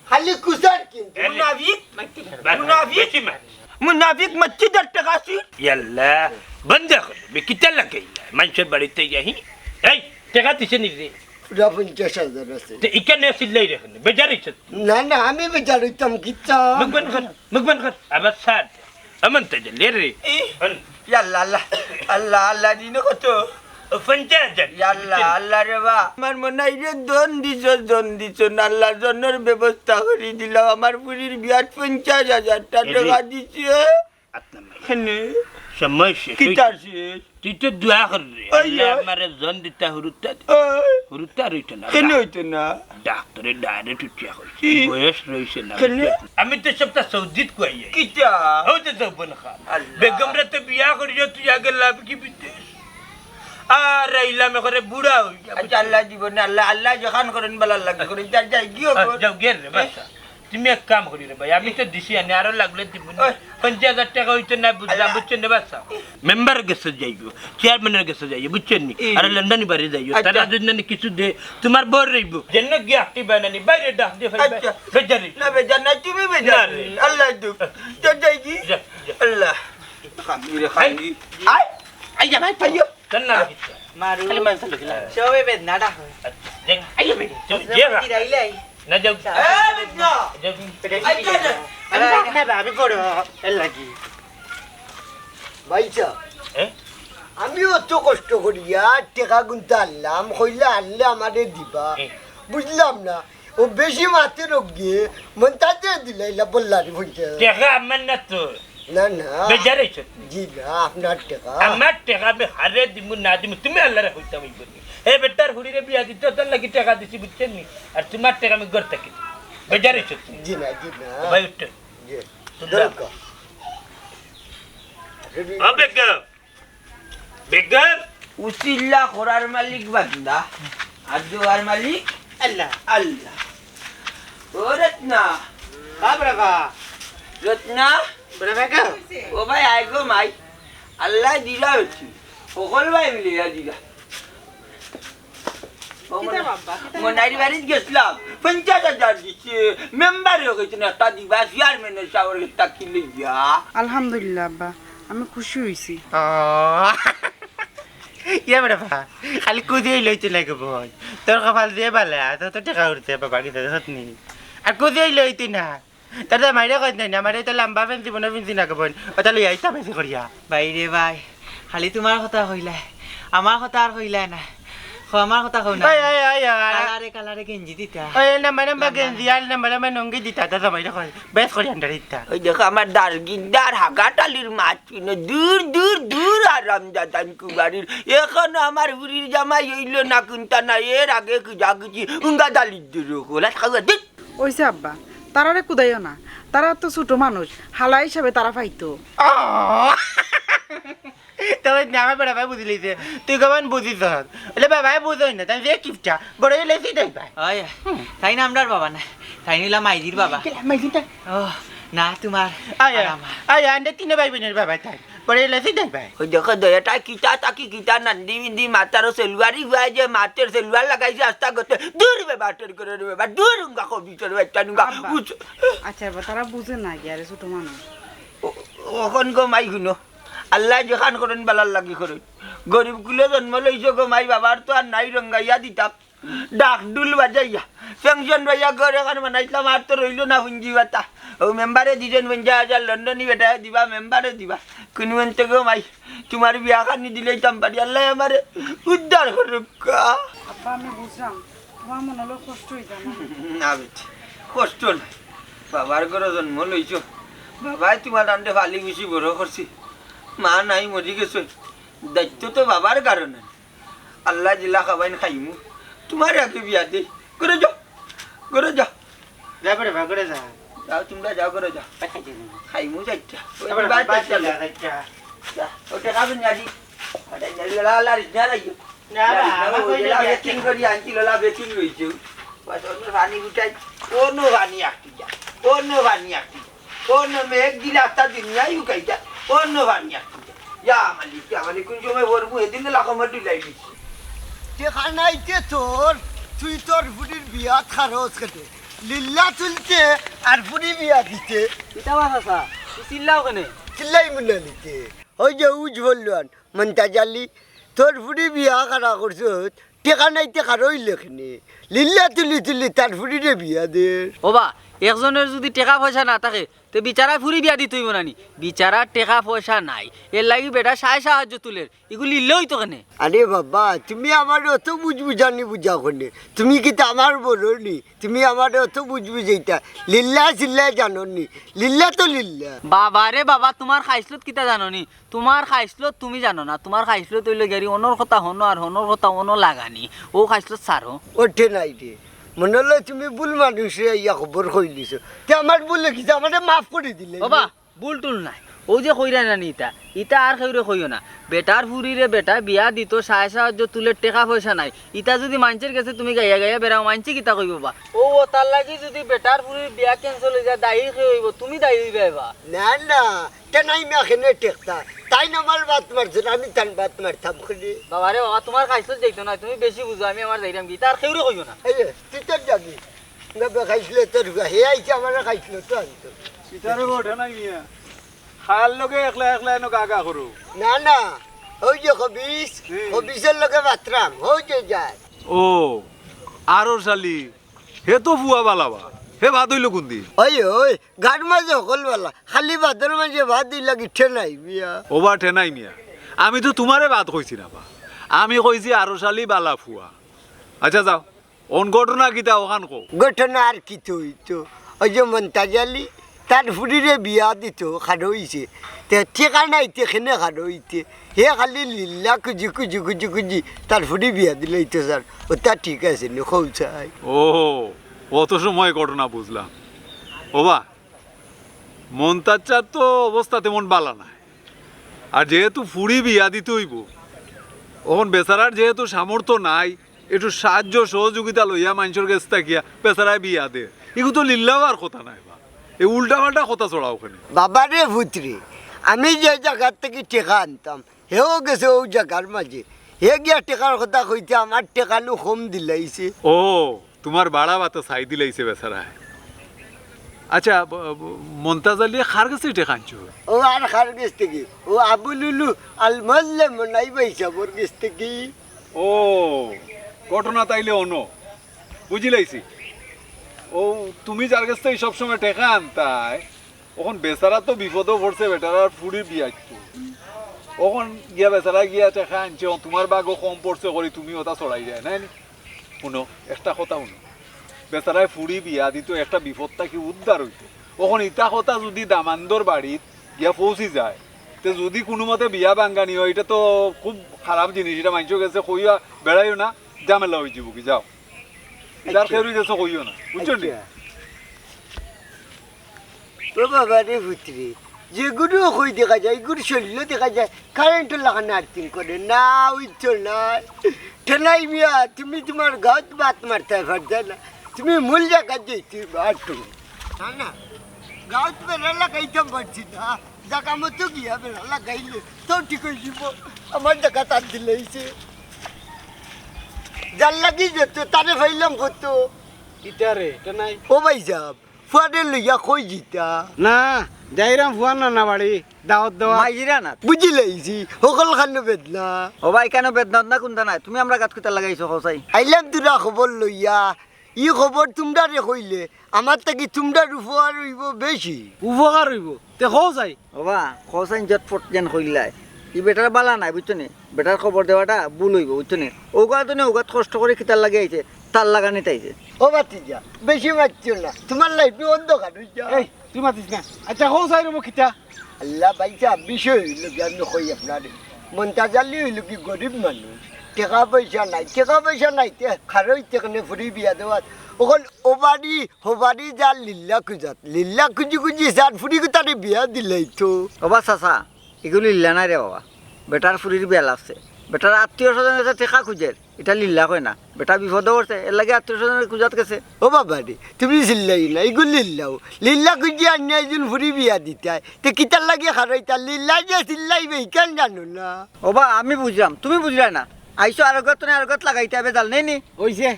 খালি কুসার কিন্তু। এ রে। মুনাফিক। মাইতে মার। মুনাফিক। বেশি মার। মুনাফিক মসজিদর টেকা চুর। ইয়াল্লা, বন্ধ কর। বে কিতা লাগাইলা? মানুষের বাড়িতে যাই। এই, টেকা দিছে নি রে? পুরা পঞ্চাশ হাজার আছে। তে ইখানে চিল্লাই রে কেনে, বেজার অইছে। না, না, আমি বেজার অইতাম কিতা? মুখ বন্ধ কর, মুখ বন্ধ কর। আবার ছাড়। আমন তো দিলে রে। ই, হন। ইয়া আল্লাহ, আল্লাহ, আল্লাহ, আল্লাহ, দিন কত? ও, পঞ্চাশ হাজার। ইয়া আল্লাহ, আল্লাহ রে বা। আমার মনে হয় রে, জন দিছ, জন দিছ না, আল্লাহ জনর ব্যবস্থা করি দিলাম। আমার ফুরির বিয়াত পঞ্চাশ হাজার টা এ রে। টেকা দিছে। আত নামাই। কেনে? সময় শেষ কিতা হইছে। শেষ? তুই তো দোয়া কর রে। ওই আল্লাহ রে। আমারে জন দিতা হুরুতা দে। ওই। হুরুতা রইতো না। কেনে হইতো না? ডাক্তারে direct উঠিয়া কইছে। কি? বয়স রইছে না। কেনে? আমি তো সবটা সৌদিত কই। কিতা? ও তো যৌবন খান। আল্লাহ। বেগমরে তো বিয়া করিয়া তুই আগে লাভ কি বিদেশ? আর আইলাম করে বুড়া হই। আচ্ছা, আল্লাহ জীবনে আল্লাহ, আল্লাহ যেখান করেন বালা লাগে করেন, যার যাই গিয়ে আ, কর। যাও গের রে, বাচ্চা। তুমি এক কাম করি রে ভাই, আমি তো দিছি আনি, আরো লাগলে দিব নি। ওই। পঞ্চাশ হাজার টেকা হইতো না, বুঝলাম, আল্লাহ। বুঝছেন রে বাচ্চা? মেম্বারর গেছে যাইও, চেয়ারম্যানর গেছে যাইও, বুঝছেন নি? ই। আর লন্ডনি বাড়ি যাইও, আচ্ছা। তারা যদি না কিছু দে, তোমার বর রইব। যেন গিয়া আটটি বানানি, বাইরে ডাক দিয়ে ভাই, আচ্ছা। বেজারি। না, বেজার নাই, তুমি বেজার। না রে। আল্লাহ দুঃখ। তো যাই কি? যা, যা। আল্লাহ। খামি রে, খামি। আয়। আই যা ভাই, আইও। তোর নাম কিতা? মারু। খালি মাংস লুকিলা। সবে বেদনাটা হয়। আচ্ছা, দেখ, আইও ভাই, তুমি যে কি রাইলাই? না, যাও। এ, না। যাও। আই, যা, যা। আমি না, না, আমি বড়, এর লাগি। ভাইসা, হ্যাঁ? আমি অত কষ্ট করিয়া টেকা গুনতে আনলাম, কইলা আনলে আমারে দিবা। হ্যাঁ। বুঝলাম না, ও বেশি মাতে রোগে, মন তাতে দিলাইলা বললা রে ভুলতে। টেকা আমার না তো। না, না। বেজার হইছো? জি না, আপনার টেকা। আমার টেকা আমি হারে দিমু না দিমু, তুমি আল্লাহরে কইতা হইব নি। এ বেটার হুড়িরে বিয়া দিতে তোর লাগি টেকা দিছি, বুঝছেন নি? আর তোমার টেকা আমি ঘর থাকি। বেজার হইছো তুমি? জি না, জি না। ভাই উঠো। জি। দরকার। ও বেগম। বেগম। উসিলা করার মালিক বান্দা, আর দেওয়ার মালিক আল্লাহ। আল্লাহ। ও রত্না। বাপ রে বাপ। রত্না। বড় বেগম। ও ভাই, আয় গো মাই। আল্লাহ দিলা হচ্ছি। সকল ভাই মিলে দিলা। ও কিতা মনে-, বাবা, কিতা মনাইর বাবা? বাড়িত গেছিলাম, পঞ্চাশ হাজার দিছে, মেম্বারে কইছে না, একটা দিবা, চেয়ারম্যানের চাউল একটা কিলো দিয়া। আলহামদুলিল্লাহ আব্বা, আমি খুশি হইছি। আহ, ইয়া বেটা ভা, খালি কুদি লইতে লাগে বই। তোর কপাল দিয়ে বালা, তোর তো টেকা উঠছে বাবা, কিতা দেখত নি? আর কুদি লইতে না। তার তো মাইরে কইত নাই না, আমারে তো লম্বা ফেন্সি বনে ফেন্সি না কবন। ওটা লই আইতা বেশি করিয়া। ভাই রে ভাই, খালি তোমার কথা কইলায়, আমার কথা আর কইলায় না। কও, আমার কথা কও না। ওই, ওই, ওই, ওই। কালারে কালারে গেঞ্জি দিতা। ওই, লম্বা লম্বা লম্বা গেঞ্জি লম্বা। আর লম্বা লম্বা লুঙ্গি দিতা, তার তো মাইরে কই। বেশ করি আন্ডারে দিতা। ওই দেখো, আমার দারগিন্দার হাগাটালির মাছ কিনে দূর, দূর, দূর আরাম দাদান কুবারির। এখন আমার হুড়ির জামাই হইল না কুন্তা না, এর আগে কুজা কুজি উঙ্গা দালির দূর হকল। আর খাওয়া দিন। ওইছে আব্বা, তারারে কুদাইও না, তারা তো ছোট মানুষ, হালা হিসাবে তারা পাইতো। আহ! তবে না, আমার বড় ভাই বুঝি লইছে, তুই কেমন বুঝিস? বলে, "বাবাই বুঝোই না, তাই যে কিপটা, বড় হইলে সেটাই পায়।" ওই, হুম। তাই না আমরার বাবা না, তাই নিলা মাইজির বাবা। কে মাইজিটা? ও, না, তোমার আয়া, আর আমার। আয়া, আমরা তিন ভাই বোনের বাবা তাই। পরে এলা সিধাই ভাই। ওই দেখো, দয়াটা কিতা তাকি কিতা নান্দি মিন্দি মাতারও সেলুয়ারি হুয়াই যে মাতের সেলুয়ার লাগাইছে আস্তা গতে। দূর বে বাটের করে রে বাবা, দূর উঙ্গা কবি তোর একটা নুঙ্গা। আব্বা। উচ- আচ্ছা, আব্বা, তারা বুঝে না কি, আরে ছোট মানুষ। ও-, অখন গো মাই হুনো, আল্লাহ যেখান করেন বালার লাগি করেন। গরিব কুলে জন্ম লইছো গো মাই, বাবার তো আর নাই রঙ্গাইয়া দিতাম। ডাক ডুল বাজাইয়া, পেনশন পাইয়া ঘর এখন বানাইছিলাম, আর তো রইল না পুঞ্জি বাতা। ও মেম্বারে দিছেন পঞ্চাশ হাজার, লন্ডনি বেটায় দিবা, মেম্বারে দিবা। কুনু এনতে গো মাই, তোমার বিয়া খানি দিলেইতাম পারি, আল্লাহ আমারে উদ্ধার করুক্কা। আব্বা, আমি বুঝলাম, তোমার মনে হলো কষ্ট হইতো না। না বেটি, কষ্ট নাই। বাবার ঘরে জন্ম লইছো, বাবায় তোমার আন্ডে ফালি গুছি বড় করছি। মা নাই, মরি গেছে, দায়িত্ব তো বাবার কারণে। আল্লাহ দিলা খাবাইন খাইমু। তোমার আগে বিয়া দে। ঘরে যাও। ঘরে যাও। যা ঘরে যা, ঘরে যা। যাও, তোমরা যাও, ঘরে যাও। খাইমু চাইটা। ওই যাও ঘরে ভাই, ভাই, চাইটা। চাইটা, চাইটা। যা, ওটা খাবেন না, দি। ওটা নিয়ে লা, লা, লা, লা, লা। না, না, না, আমার ওই কইলে লা, বিয়া বেকিং করি আনছিল, লা, বেকিং রইছে। বাস, অন্য পানি উঠাই। অন্য পানি আটকি যা। অন্য পানি আটকি যা। অন্য মেঘ দিলে আস্তা দুনিয়াই উকাই যা। অন্য পানি আটকি যা। ইয়া মালিক, ইয়া মালিক, কোন সময় পড়বো? এদিন তো লাখো মাটি লাইলি। টেকা নাই তে তোর, তুই তোর ফুরির বিয়াত খারচ খেতে। লিল্লা তুলতে আর ফুরি বিয়া দিতে। কিতা বা চাচা, তুই চিল্লাও কেনে? চিল্লাই মুন্ডা নিতে। ওই যে উজ বললাম, মন্তাজ আলী, তোর ফুরি বিয়া খারা করছত, টেকা নাই তে খারইলে কেনে। লিল্লা তুলি তুলি তার ফুরিরে বিয়া দের। ও বা, একজনর যুদি টেকা পয়সা না থাকে, তে বিচারায় ফুরি বিয়া দিতো অইবো না নি? বিচারার টেকা পয়সা নাই, এরলাগি বেটা সায় সাহায্য তুলের, ইগু লিল্লা অইতো কেনে? আরে বাবা, তুমি আমারে অত বুঝ বুঝানি বুঝাও কেনে? তুমি কিতা আমার বড় নি? তুমি আমারে অত বুঝ বুঝাইতা? লিল্লা সিল্লা জানো নি? লিল্লা তো লিল্লা। বাবা রে বাবা, তুমার খাইছলত কিতা জানো নি? তুমার খাইছলত তুমি জানো না, তুমার খাইছলত অইলো গিয়া অনর কথা হনো আর হনর কথা অনো লাগানি। অউ খাইছলত ছাড়ো। ও ঠেনাই রে, মনো অয় তুমি ভুল মানুষরে ইয়া খবর কইলিছো। তে আমার ভুল অইগেছে, আমারে মাফ করি দিলে। বাবা, ভুল টুল নাই। অউ যে কইরায় না নি ইতা, ইতা আর কেউরে কইও না। বেটার ফুরিরে বেটায় বিয়া দিতো, সায় সাহায্য তুলের, টেকা পয়সা নাই। ইতা যুদি মাইনষর গেছে তুমি গাইয়া গাইয়া বেড়াও, মাইনষে কিতা কইবো বা? অউ, অতার লাগি যুদি বেটার ফুরির বিয়া cancel অইযায়, দায়ী কে অইবো? তুমি দায়ী অইবায় বা। না না, ঠেনাই মিয়া কেনে ঠেকতা? তাইন আমার বাত মারছইন, আমি তান বাত মারতাম কেনে? বাবা রে বাবা, তুমার খাইছলত যাইতো না, তুমি বেশি বুঝো, আমি আমার যাইরাম গি, ইতা আর কেউরে কইও না। এই যে, তুই তোর যাবি। না, বে খাইছলত তোর হুয়া, হে আইছে আমারে খাইছলত আনতো। ইতারে গো ঠেনাই মিয়া। খার লগে একলা একলা এনো গা গা করো। না না, অউ যে খবিছ, হুম। খবিছর লগে বাতরাম, অউ যে যায়। ও, আরো শালি, হে তো ফুয়া বালা বা, হে বাদ অইলো কুনদিন? ওই, ওই, গার মাঝে হকল বালা, খালি বাদর মাঝে বাদ অইলা কিতা নাই মিয়া। ও বা ঠেনাই মিয়া, আমি তো তুমারে বাদ কইছি না বা, আমি কইছি আরো শালি বালা ফুয়া। আচ্ছা যাও, অন ঘটনা কিতা অখান কও। ঘটনা আর কিতা অইতো, ওই যে মন্তাজ আলী, তার ফুরিরে বিয়া দিতো, খাড়ো অইছে। তে টেকা নাই, তে কেনে খাড়ো অইতে? হে খালি লিল্লা খুজি, খুজি, খুজি, খুজি, তার ফুরি বিয়া দিলাইতো স্যার। অতা ঠিক আছে নি, কও চাই। ও, অত সময় ঘটনা বুঝলাম। ও বা, মন্তাজ চাচার তো অবস্থা তেমন বালা নায়। আর যেহেতু ফুরি বিয়া দিতে অইবো, অখন বেচারার যেহেতু সামর্থ্য নাই, একটু সাহায্য সহযোগিতা লইয়া মাইনষর গেছ থাকিয়া বেচারায় বিয়া দের। ইগু তো লিল্লা অওয়ার কথা নায় বা। এ উল্টা পাল্টা কথা ছড়াও কেনে। বাবা রে পুত রে, আমি যে জাগার থাকি টেকা আনতাম, হেও গেছে অউ জাগার মাঝে। হে গিয়া টেকার কথা কইতে আমার টেকা নু কম দিলাইছে। ও, তুমার বাড়া বাতো ছাই দিলাইছে বেচারায়। আচ্ছা, ব-, ব-, মন্তাজ আলীয়ে কার গেছে টেকা আনছো? ও আর কার গেছ থাকি? ও আবু লুলু আল মোয়াল্লেম নাইবা হিসাবর গেছ থাকি। ও, ঘটনা তাইলে অনো। বুঝিলাইছি। ও, তুমি যার গেছ থাকি সবসময় টেকা আনতায়, অখন বেচারা তো বিপদো পড়ছে, বেটারার ফুরির বিয়া অইতো। অখন গিয়া বেচারা গিয়া টেকা আনছে, অখন তুমার ভাগো কম পড়ছে করি তুমি অতা ছড়াইরায়, নায় নি? হুনো, একটা কথা হুনো, বেচারায় ফুরি বিয়া দিতো, একটা বিপদ থাকি উদ্ধার অইতো। অখন ইতা কথা যুদি দামান্দর বাড়িত গিয়া পৌঁছি যায়, তে যুদি কুনুমতে বিয়া ভাঙ্গানি অয়, ইটা তো খুব খারাপ জিনিস, ইটা মাইনষর গেছে কইয়া বেড়াইও না, ঝামেলা অইযিবোগি, যাও। ইতার আচ্ছা। কেউরর গেছে কইও না, বুঝছো নি? আচ্ছা। ও বাবা রে পুত রে, যেগুরে কই দেখা যায়, ইগুর শরীলো দেখা যায়, কারেন্টর লাখান আর্থিং করে না, অইতো না। ঠেনাই মিয়া, তুমি তুমার গাউত বাত মারতায় পারতায় না, তুমি মূল জাগাত যাইতে অইবো, আর তুমি। না, না, গাউত বেড়া লাগাইতাম পারছি না, জাগা মতো গিয়া বেড়া লাগাইলে তো ঠিক অইযিবো, আমার জাগা তার দিলাইছে। যার লাগি যেতো, তারে পাইলাম কত। ইতারে, ঠেনাই। ও ভাইসাব, ফুয়ারে লইয়া কই যিতা? না, যাইরাম ফুয়ার নানা বাড়ি, দাওয়াত দেওয়াত। মাইজিরা না। বুঝিলাইছি, হকলখানো বেদনা। ও ভাই, কেনে বেদনা না কুনতা নাই? তুমি আমরার গাত কিতার লাগি আইছো, কও চাই? আইলাম থুড়া খবর লইয়া। ই খবর তুমরারে কইলে আমার থাকি তুমরার উপকার অইবো বেশি। উপকার অইবো? তে কও চাই। ও বা, কও চাই ঝটপট যেন কইলায়। ই বেটার বালা নায়, বুঝছো নি? বেটার খবর দেওয়াটা ভুল অইবো, বুঝছো নি? অউগাত নি, অউগাত কষ্ট করি কিতার লাগি আইছে, তার লাগানিত আইছে। ও ভাতিজা, বেশি মাতিও না, তুমার life অন্ধকার অইযায়। এই, তুই মাতিস না। আচ্ছা, কও চাই রবো কিতা? আল্লাহ ভাইসাব, বিষয় অইলো কি আমি কই আপনারে, মন্তাজ আলী অইলো কি গরিব মানুষ, টেকা পয়সা নাই, টেকা পয়সা নাই, তে খারইতে কেনে ফুরি বিয়া দেওয়াত। অখন ও বাড়ি, হো বাড়ি যার লিল্লা খুজাত, লিল্লা খুজি খুজি যার ফুরি গুতারে বিয়া দিলাইতো। ও বা চাচা, ইগু লিল্লা নায় রে বাবা, বেটার ফুরির বিয়া লাগছে, বেটার আত্মীয় স্বজনর গেছে টেকা খুজের, ইটা লিল্লা কয় না। বেটা বিপদো পড়ছে, এরলাগি আত্মীয় স্বজনর খুজাত গেছে। ও বাবা রে, তুমি চিল্লাইও না, ইগু লিল্লাউ। লিল্লা খুজি আনিয়া একজন ফুরি বিয়া দিতায়, তে কিতার লাগি খারইতা? লিল্লা যে চিল্লাইবে, ইখান জানো না। ও বা, আমি বুঝরাম, তুমি বুঝরায় না। আইছো আরোগাত নি আরোগাত লাগাইতায়, বেজাল নেই নি? অইছে,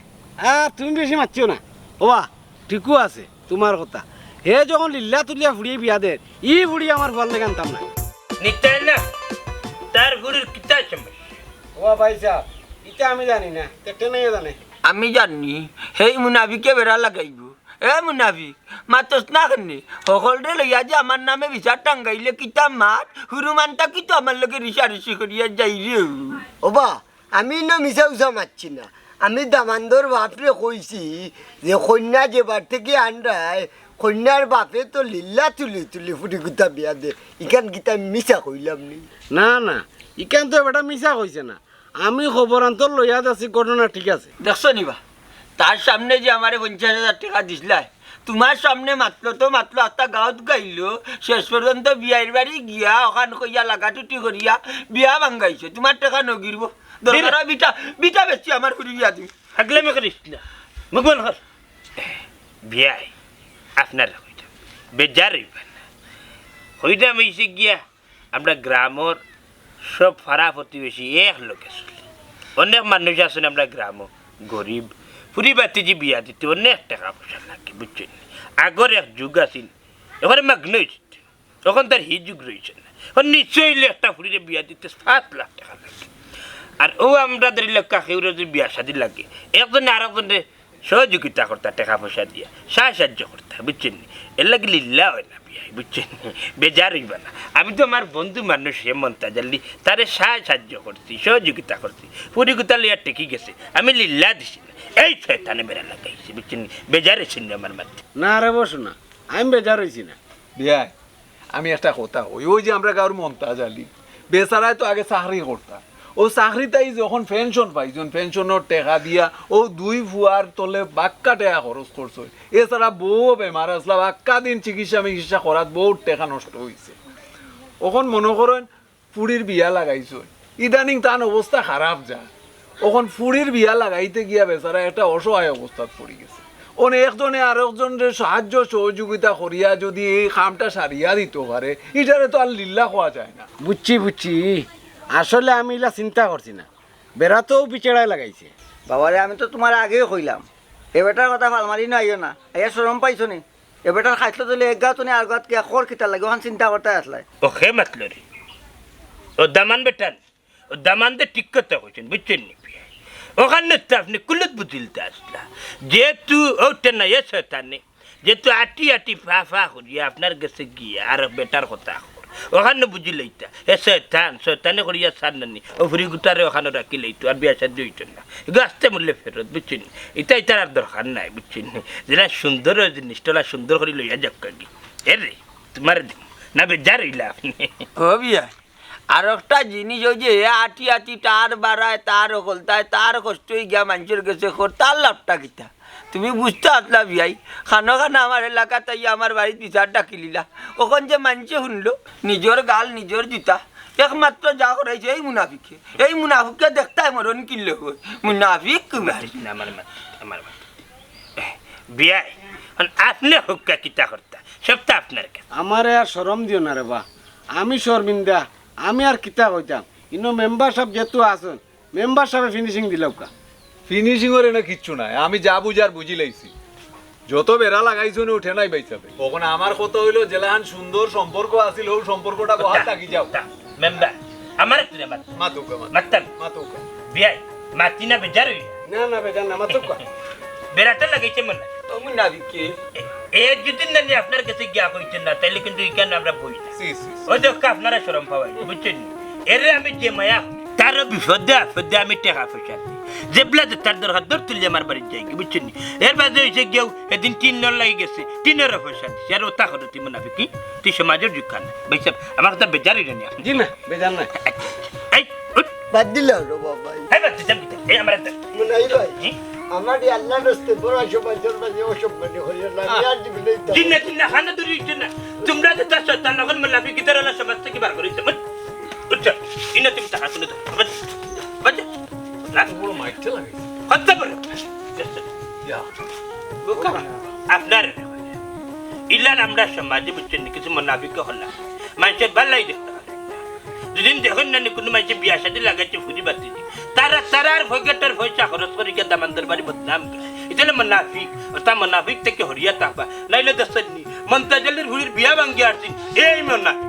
আর তুমি বেশি মাতিও না। ও বা, ঠিকউ আছে তুমার কথা। হে যখন লিল্লা তুলিয়া ফুড়িয়ে বিয়া দের, ই ফুড়ি আমার ফুয়ার লাগি আনতাম না। নিতে না, তার ফুড়ির কিতা সমস্যা? ও ভাইসাব, ইতা আমি জানি না, তে ঠেনাইয়ে জানে। আমি জানি, হেই মুনাফিকে বেড়া লাগাইবো, এ মুনাফিক, মাতস না কেনে? হকলরে লইয়া যে আমার নামে বিচার টাঙ্গাইলে কিতা মাত, হুরুমান থাকি তো আমার লগে রিসারিসি করিয়া যাইরে। ওবা, আমি ইনো মিছা উছা মাতছি না। আমি দামান্দর বাপরে কইছি যে কইন্যা যেবার থাকি আনরায়, কইন্যার বাপে তো লিল্লা তুলি তুলি ফুড়িগুতা বিয়া দে। ইখান কিতা মিছা কইলাম নি? না, না, ইখান তো বেটা মিছা কইছে না। আমি খবরান্তর লইয়া যাচ্ছি, ঘটনা ঠিক আছে। দেখছো নি বা, তার সামনে যে আমারে পঞ্চাশ হাজার টেকা দিছলায়, তুমার সামনে মাতলো তো মাতলো, আস্তা গাঁওত গাইলো, শেষ পর্যন্ত বিয়াইর বাড়ি গিয়া অখান কইয়া লাগাটুটি করিয়া বিয়া ভাঙ্গাইছে। তুমার টেকা নগিরবো, দরকার অয় বিটা, বিটা বেচি আমার ফুড়ি বিয়া দিমু। আগলামি করিস না, মুখ বন্ধ কর। বিয়াই, আপনারে কইতাম, বেজার অইবা না। কইতাম অইছে গিয়া, আমরা গ্রামর সব পাড়া প্রতিবেশী এক লগে চলি। অনেক মানুষ আছইন আমরা গ্রামো, গরিব, ফুড়ি ভাতিজি বিয়া দিতে অনেক টেকা পয়সা লাগে, বুঝছইন নি? আগর এক যুগ আছিল, অখন মাগনা অইছে, অখন তার হি যুগ রইছে না। অখন নিচে অইলে একটা ফুড়িরে বিয়া দিতে সাত লাখ টেকা লাগে। আর অউ আমরা ধরিলাউক্কা কেউরর যদি বিয়া শাদি লাগে, একজনে আরকজনরে সহযোগিতা করতা, টেকা পয়সা দিয়া সাহায্য করতা, বুঝছইন নি? এরলাগি লিল্লা অয় না বিয়াই, বুঝছইন নি? বেজার অইবা না। আমি তো আমার বন্ধু মানুষ, হে মন্তাজ আলী, তারে সাহায্য করছি, সহযোগিতা করছি, ফুড়িগুতা লইয়া টেকি গেছে, আমি লিল্লা দিছি না। এই শয়তানে বেড়া লাগাইছে, বুঝছইন নি? বেজার অইছইন নি আমার মাতে? না রে বসু না, আমি বেজার অইছি না। বিয়াই, আমি একটা কথা কই, অউ যে আমরা গাঁওর মন্তাজ আলী, বেচারায় তো আগে চাকরি করতা। অউ চাকরিত থাকি যখন পেনশন পাইছইন, পেনশনর টেকা দিয়া অউ দুই ফুয়ার তলে বাক্কা টেকা খরচ করছইন। এছাড়া বউও বেমার আছলা, বাক্কা দিন চিকিৎসা মিকিৎসা করাত বউত টেকা নষ্ট অইছে। অখন মনো করইন ফুড়ির বিয়া লাগাইছইন, ইদানিং তান অবস্থা খারাপ যা। অখন ফুড়ির বিয়া লাগাইতে গিয়া বেচারা একটা অসহায় অবস্থাত পড়ি গেছে। অনে একজনে আরকজনরে সাহায্য সহযোগিতা করিয়া যদি এই কামটা সারিয়া দিতো পারে, ইটারে তো আর লিল্লা কওয়া যায় না। বুঝছি, বুঝছি। আসলে আমি ইলা চিন্তা করছি না। বেড়া তো অউ বিচেড়ায় লাগাইছে। বাবারে, আমি তো তুমারে আগেউ কইলাম, এ বেটার কথা ফাল মারি না আইও না। আইয়া শরম পাইছো নি? এ বেটার খাইছলত অইলে এক গাঁওত নি আর গাঁওত গিয়া খর কিতার লাগি, অখান চিন্তা করতায় আছলায়। অউ কে মাতলো রে? অউ দামান বেটায়। অউ দামান্দে ঠিক কথা কইছইন, বুঝছইন নি? অখান তো আপনে কুলুত বুঝিলতা আছলা। যেহেতু অউ টেনা এ শয়তানে, যেহেতু আটি আটি ফা ফা করিয়া আপনার গেছে গিয়া আর বেটার কথা কর, অখান বুঝিলাইতা। এ শয়তান, শয়তানে করিয়া ছাড় নানি, অউ ফুড়িগুতারে অখানো রাখিলাইতো, আর বিয়া শাদি অইতো না। এগু আস্তে মূল্যে ফেরত, বুঝছইন নি? ইতা ইতার আর দরকার নাই, বুঝছইন নি? যেলা সুন্দর অউ জিনিসটা, অলা সুন্দর করি লইয়া যাউক্কা গি। এ রে, তুমারে দিমু না, বেজার অইলা আপনে। ও বিয়াই, আরকটা জিনিস অউ যে হে আটি আটি তার বাড়ায়, তার হকলতায়, তার কষ্ট অইগিয়া মানষর গেছে খর, তার লাভটা কিতা? তুমি বুঝতা আছলা বিয়াই, খানো খানো আমার এলাকাত আইয়া আমার বাড়িত বিচার ডাকিলিলা। অখন যে মানষে হুনলো, নিজর গাল নিজর জুতা, একমাত্র যা করাইছে এই মুনাফিকে। এই মুনাফিকে দেখতায় মরণ কিনলে অয়। মুনাফিক কুমার। না, আমার মাত, আমার মাত। বিয়াই, অখন আপনে কউক্কা কিতা করতা? সব তো আপনার কাছে। আমারে আর শরম দিও না রে বা, আমি শরমিন্দা, আমি আর কিতা কইতাম। ইনো মেম্বার সাব যেহেতু আছইন, মেম্বার সাবে finishing দিলাউক্কা। Finishing-র এনো কিচ্ছু নাই, আমি যা বুঝার বুঝিলাইছি। যত বেড়া লাগাইছইন উঠে নাই ভাই সাবে। অখন আমার কথা অইলো, যেলাখান সুন্দর সম্পর্ক আছিল, অউ সম্পর্কটা বহাল থাকি যাউক। মেম্বার, আমারে তুই মাত। মাতুক্কা, মাত। মাততাম। মাতুক্কা। বিয়াই, মাতি না বেজার অইলা? না, না, বেজার না, মাতুক্কা। বেড়াটা লাগাইছে মনে হয়। ও মুনাফিকে। এ, এ যদি নানি আপনার গেছে গিয়া কইছইন না, তাইলে কিন্তু ইখান আমরা বই না। ছি, ছি, ছি। অউ দেখউক্কা আপনারা শরম পাওয়ায়, বুঝছইন নি? এরে আমি যে মায়া, তারও বিপদে আপদে আমি টেকা পয়সা দেই। যেবলা যেতার দরকার দৌড় তুলি আমার বাড়িত যাইগি, বুঝছইন নি? এর বাদে অইছে গিয়াউ এদিন টিনর লাগি গেছে, টিনরও পয়সা দিছে। আর অতা করো তুই মুনাফিকি, তুই সমাজর যোগ্য না। ভাই সাব, আমার কথা বেজার অইরা নি আপনে? জি না, বেজার না। এই, উঠ। বাদ দিলাম রে বাবা। এই বাদ দিতাম কিতা? এই আমার একটা। মুনাই ভাই, জি? আমার এই আল্লাহর রাস্তে বড় সমাজর মাঝে অসম্মানি করিও না, আমি আর জীবনে দিতাম জি না, জি না, হানা দূরে হইছে না। তুমরা যে তার শয়তান, অখন মুনাফিকি তার আল্লাহ সমাজ থাকি বার করি দিতাম। বুঝছো? ইনো তুমি টাকা তুলে দাও। বুঝছো? বুঝছো? না। বড় মাইকটা লাগে। কত বড়? ইয়া। বুঝছো? আপনার ইলান আমরা সমাজে বুঝছইন নি, কিছু মুনাফিক অকল না। মানষর ভালাই দেখতা পারইন না। যেদিন দেখইন না নি কুনু মানষে বিয়া শাদি লাগাইছে ফুরি বাতি দি। তারা, তারার পকেটর পয়সা খরচ করি গিয়া দামান্দর বাড়ি বদনাম করে। ইটা অইলো মুনাফিক। অতা মুনাফিক থাকি হরিয়া থাকবা। নাইলে দেখছইন নি, মন্তাজ আলীর ফুরির বিয়া ভাঙ্গিয়া আরছইন। এই মুনাফিক।